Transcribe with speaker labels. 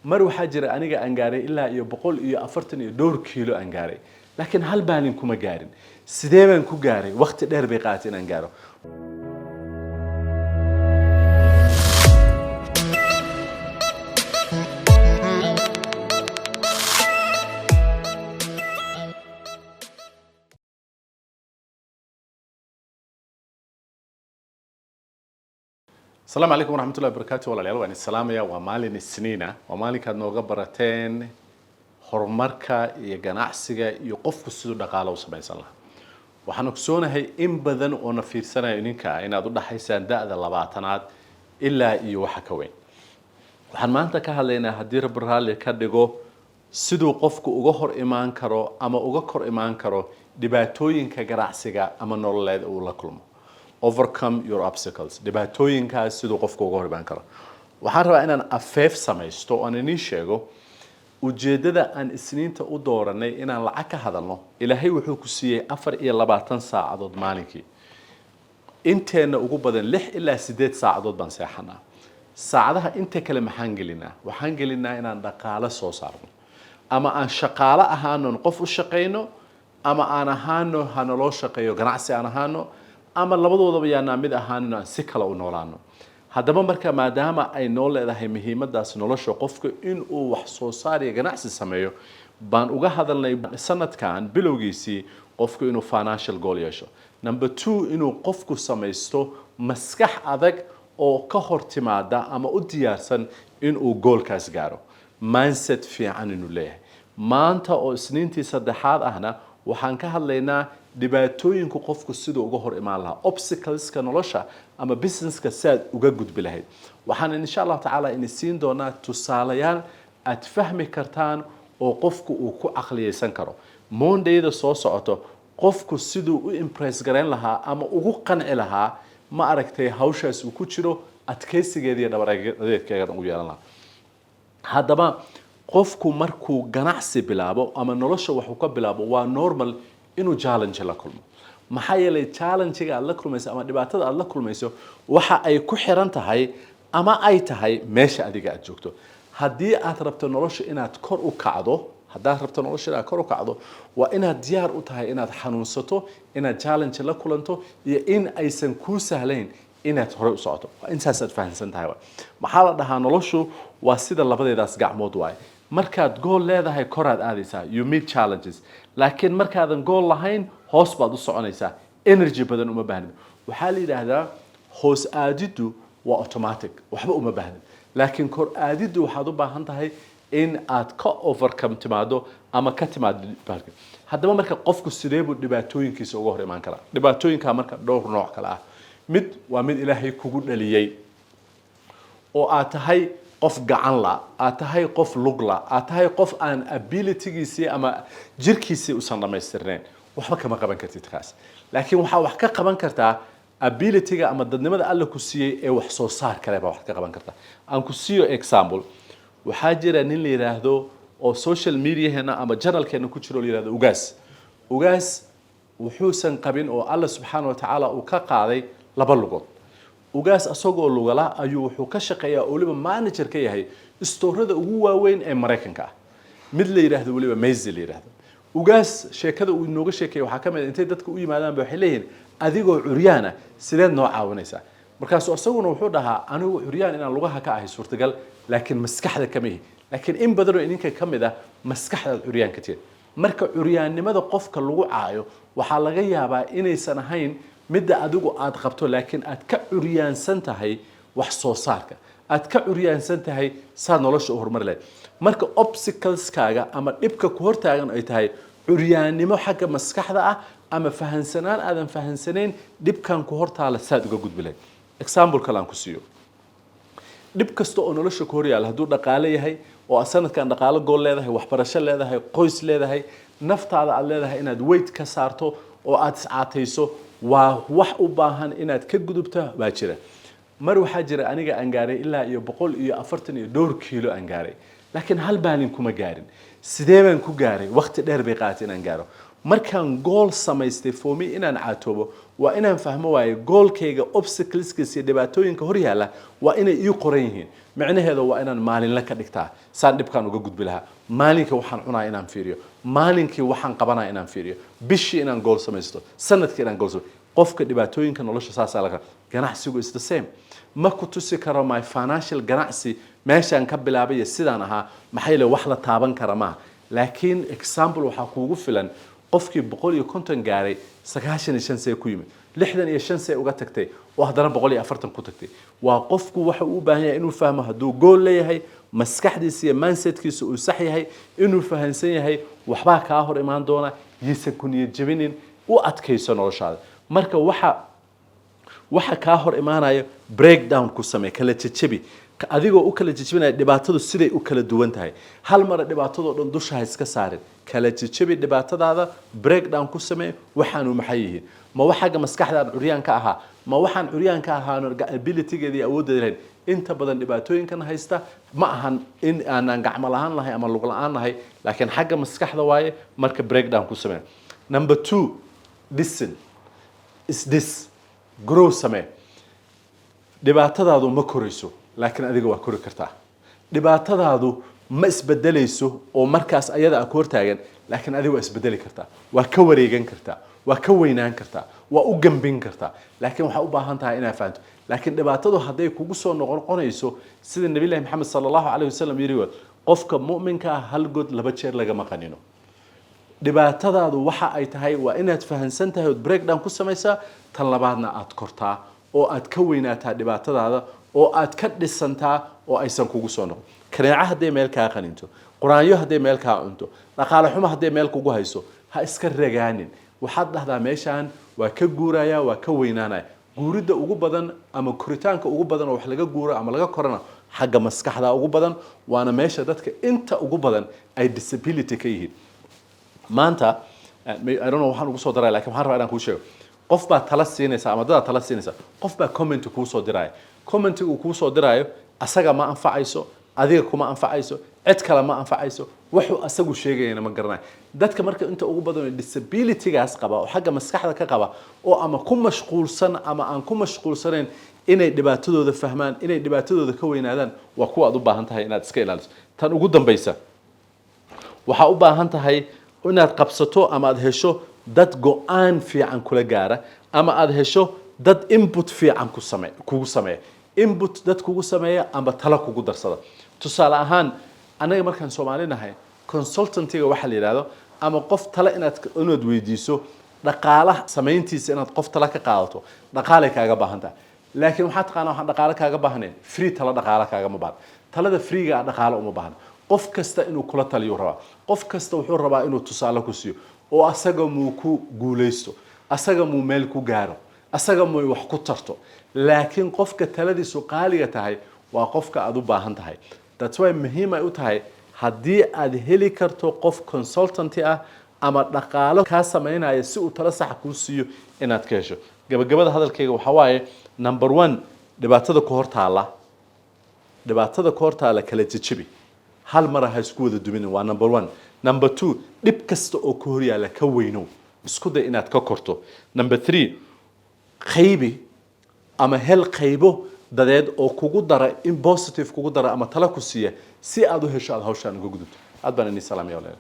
Speaker 1: Mar waxaa jira aniga aan gaaray ilaa iyo 140 iyo dhowr kiilo aan gaaray, laakiin hal maalin kuma gaarin. Sidee baan ku gaaray? Waqti dheer bay qaadatay inaan gaaro. Asalaamu calaykum waraxmatullahi wabarakaatu. Walaalayaal, waan isalaamaya. Waa maalin Isniina, waa maalinkaad nooga barateen horumarka iyo ganacsiga iyo qofku siduu dhaqaalo u samaysan lahaa. Waxaan ogsoonahay in badan oo na fiirsanayo ninka inaad u dhaxaysaan da'da 20aad ilaa iyo waxa ka weyn. Waxaan maanta ka hadlaynaa, haddii Rabbi raalli ka dhigo, siduu qofku uga hor imaan karo ama uga kor imaan karo dhibaatooyinka ganacsiga ama nololeed uu la kulmo. Overcome your obstacles, dhibaatooyinkaas siduu qofku uga hor imaan karo. Waxaan rabaa inaan afeef samaysto oo aan iniin sheego ujeeddada aan Isniinta u dooranay inaan lacag ka hadalno. Ilaahay wuxuu ku siiyey 24 saacadood maalinkii. Inteenna ugu badan 6 ilaa 8 saacadood baan seexanaa. Saacadaha inta kale maxaan gelinaa? Waxaan gelinaa inaan dhaqaalo soo saarno, ama aan shaqaalo ahaanon qof u shaqayno, ama aan ahaano hanaloo shaqeeyo, ganacsi aan ahaano, ama labadoodaba yaanaa mid ahaanino, aan si kale u noolaano. Haddaba marka, maadaama ay noo leedahay muhiimadaas nolosha qofka inuu wax soo saar iyo ganacsi sameeyo, baan uga hadalnay sanadkan bilowgiisii qofku inuu financial goal yeesho. Number two, inuu qofku samaysto maskax adag oo ka hor timaada ama u diyaarsan inuu goalkaas gaaro, mindset fiican inuu leeyahay. Maanta oo Isniintii saddexaad ahna waxaan ka hadlaynaa dhibaatooyinku qofku siduu uga hor imaan lahaa, obstacleska nolosha ama businesska si aad uga gudbi lahayd. Waxaan insha Allahu tacaala ini siin doonaa tusaalayaal aad fahmi kartaan oo qofku uu ku caqliyeysan karo. Mondayda soo socoto qofku siduu u impress garayn lahaa ama ugu qanci lahaa, ma aragtay, hawshaas uu ku jiro adkaysigeeda iyo dhabar adeedkeeda ugu yeelan lahaa. Haddaba qofku markuu ganacsi bilaabo ama nolosha waxuu ka bilaabo, waa normal inuu challenge la kulmo. Maxaa yeelay, challenge-ga aad la kulmayso ama dhibaatada aad la kulmayso waxa ay ku xiran tahay ama ay tahay meesha adiga aad joogto. Haddii aad rabto nolosha inaad kor u kacdo, haddaad rabto nolosha inaad kor u kacdo, waa inaad diyaar u tahay inaad xanuunsato, inaad challenge la kulanto iyo in aysan kuu sahlayn inaad horey u socoto. Waa intaas aad fahamsan tahay. Maxaa la dhahaa? Noloshu waa sida labadeedaas gacmood waaye. Markaad goal leedahay, koraad aadaysaa, you meet challenges, laakiin markaadan goal lahayn, hoos baad u soconaysaa, energy badan uma baahnid. Waxaa la yidhaahdaa hoos aadiddu waa automatic, waxba uma baahnid, laakiin kor aadiddu waxaad u baahan tahay in aad ka overcome timaado ama ka timaado bahalka. Haddaba marka, qofku sidee buu dhibaatooyinkiisa uga hor imaan karaa? Dhibaatooyinka marka dhowr nooc kale ah. Mid waa mid Ilaahay kugu dhaliyey oo aad tahay qof gacan la, aad tahay qof lugla, aad tahay qof aan abilitygiisii ama jirkiisii usan dhamaystirnayn. Waxba kama qaban kartid kaas, laakiin waxaa wax ka qaban kartaa abilityga ama dadnimada Alla ku siiyey ee wax soo saar kale baa wax ka qaban kartaa. Aan ku siiyo example. Waxaa jira nin la yidhaahdo oo social mediaheena ama channelkeena ku jiro oo la yidhahdo Ugaas. Ugaas wuxuusan qabin oo Alla subxaana wa tacaala uu ka qaaday laba lugood. Ugaas asagoo lugala ayuu wuxuu ka shaqeeyaa oo weliba manager ka yahay istoorada ugu waaweyn ee Maraykanka ah, mid la yidhaahdo weliba Macy's la yidhaahdo. Ugaas sheekada uu inooga sheekeeyay waxaa ka mid ah intay dadka u yimaadaan ba waxay leeyihiin, "Adigoo curyaana sideed noo caawinaysaa?" Markaasuu isaguna wuxuu dhahaa, "Anigu curyaan inaan lugaha ka ahay suurtagal, laakiin maskaxda kama ihi. Laakiin in badanoo idinka ka mid ah maskaxdaad curyaan ka tihin." Marka curyaannimada qofka lagu caayo waxaa laga yaabaa inaysan ahayn midda adigu aad qabto, laakiin aad ka curyaansan tahay wax soo saarka, aad ka curyaansan tahay saad nolosha u horumari lahayd. Marka obstacleskaaga ama dhibka ku hortaagan ay tahay curyaannimo xagga maskaxda ah ama fahansanaan aadan fahansanayn dhibkan ku hortaala saad uga gudbi lahayd. Example kale aan ku siiyo. Dhib kasta oo nolosha ku hor yaalla, hadduu dhaqaale yahay oo aad sanadkan dhaqaalo goal leedahay, waxbarasho leedahay, qoys leedahay, naftaada aad leedahay inaad weight ka saarto oo aad iscaatayso, waa wax u baahan inaad ka gudubta baa jira. Mar waxaa jira aniga aan gaaray ilaa iyo 140 iyo dhowr kiilo aan gaaray, laakiin hal maalin kuma gaarin. Sidee baan ku gaaray? Waqti dheer bay qaadatay inaan gaaro. Markaan goal samaystay for me inaan caatoobo, waa inaan fahmo waaye goalkayga obstacleskiisa iyo dhibaatooyinka hor yaalla waa inay ii qoran yihiin. Micnaheeda waa inaan maalinle ka dhigtaa saan dhibkaan uga gudbi lahaa. Maalinkii waxaan cunaa inaan fiiriyo, maalinkii waxaan qabanaa inaan fiiriyo, bishii inaan goal samaysto, sanadkii inaan goal samaysto. Qofka dhibaatooyinka nolosha saasaa laga. Ganacsigu is the same. Ma ku tusi karo my financial ganacsi meeshaan ka bilaabay iyo sidaan ahaa. Maxaa yeele, wax la taaban kara maaha. Laakiin example waxaa kuugu filan qofkii 150 gaaray, 95 see ku yimid, 65 see uga tagtay, oo haddana 140 ku tagtay. Waa qofku waxa uu u baahan yahay inuu fahmo, hadduu goal leeyahay, maskaxdiisa iyo mindsetkiisa uu sax yahay, inuu fahansan yahay waxbaa kaa hor imaan doona, yiisan ku niyad jebinin. U adkayso noloshaada. Marka waxa kaa hor imaanaya breakdown ku samee, kala jejebi, adigoo u kala jejebinaya dhibaatadu siday u kala duwan tahay. Hal mara dhibaatadoo dhan dusha ha iska saarin. Kala jejebi dhibaatadaada, breakdown ku samee. Waxaanu maxay yihiin? Ma wax xagga maskaxda aan curyaan ka ahaa? Ma waxaan curyaan ka ahaan abilitygeeda iyo awooddeeda lahayn? Inta badan dhibaatooyinkan haysta ma ahan in aanan gacmo la'aan nahay ama lug la'aan nahay, laakiin xagga maskaxda waaye. Marka breakdown ku samee. Number two, listen is this: grow samee. Dhibaatadaadu ma korayso, laakiin adiga waa kori kartaa. Dhibaatadaadu ma isbedelayso oo markaas ayada a ku hortaagan, laakiin adiga waa isbedeli kartaa, waa ka wareegan kartaa, waa ka weynaan kartaa, waa u gambin kartaa. Laakiin waxaa u baahan tahay inaad fahanto. Laakiin dhibaatadu hadday kugu soo noqonoqonayso, sida Nabilahi Maxamed sala Allahu calayhi wasalam yiri, qofka mu'minka ah hal god laba jeer lagama qanino. Dhibaatadaadu waxa ay tahay waa inaad fahansan tahay ood breakdown ku samaysaa. Tan labaadna, aad kortaa oo aad ka weynaataa dhibaatadaada oo aad ka dhisantaa oo aysan kugu soo noqon. Kaneeco hadday meel kaa qaninto, quraanyo hadday meel kaa cunto, dhaqaale xumo hadday meel kugu hayso, ha iska ragaanin. Waxaad dhahdaa, "Meeshaan waa ka guuraya, waa ka weynaanaya." Guuridda ugu badan ama koritaanka ugu badan oo wax laga guuro ama laga korana xagga maskaxda ugu badan, waana meesha dadka inta ugu badan ay disability ka yihiin maanta. I don't know waxaan ugu soo daraya, lakin waxaan rabaa inaan kuu sheego: qof baa tala siinaysa ama dadaa tala siinaysa, qof baa comment kuu soo diraya. Commentiga uu kuu soo diraayo asaga ma anfacayso, adiga kuma anfacayso, cid kale ma anfacayso. Wuxuu asagu sheegayana ma garanayo. Dadka marka inta ugu badan oo disabilitygaas qaba oo xagga maskaxda ka qaba oo ama ku mashquulsan ama aan ku mashquulsanayn inay dhibaatadooda fahmaan, inay dhibaatadooda ka weynaadaan, waa kuwa aad u baahan tahay inaad iska ilaaliso. Tan ugu dambaysa, waxaa u baahan tahay inaad qabsato ama aad hesho dad go-aan fiican kula gaara, ama aad hesho dad input fiican ku same kugu sameeya, input dad kugu sameeya ama talo kugu darsada. Tusaale ahaan, annaga markaan Soomaali nahay, consultantiga waxaa la yidhahdo ama qof tale inaad weydiiso dhaqaalaha samayntiisa, inaad qof tale ka qaadato, dhaqaalay kaaga baahan tahay. Laakiin waxaa taqaanaa, waxaan dhaqaale kaaga baahnayn free talo. Dhaqaale kaagama baahna. Talada freega ah dhaqaale uma baahna. Qof kasta inuu kula taliyuu rabaa. Qof kasta wuxuu rabaa inuu tusaale ku siiyo oo asaga muu ku guulaysto, asaga muu meel ku gaaro, asaga muu wax ku tarto. Laakiin qofka taladiisu qaaliga tahay waa qofka aad u baahan tahay. That's why muhiim ay u tahay haddii aad heli karto qof consultanty ah ama dhaqaalo kaa samaynaya si uu talo saxa kuu siiyo inaad ka hesho. Gabagabada hadalkayga waxaa waaye: number one, dhibaatada ku hor taalla kala jejebi, hal mara ha isku wada duminin, waa number one. Number two, dhib kasta oo ku hor yaalla ka weynow, isku day inaad ka korto. Number three, qaybi ama hel qaybo dadeed oo kugu dara in positive kugu dara ama talo ku siiya si aad u hesho aad hawshaan uga gudubto. Aad baan idin salaamaya, walaalayaal.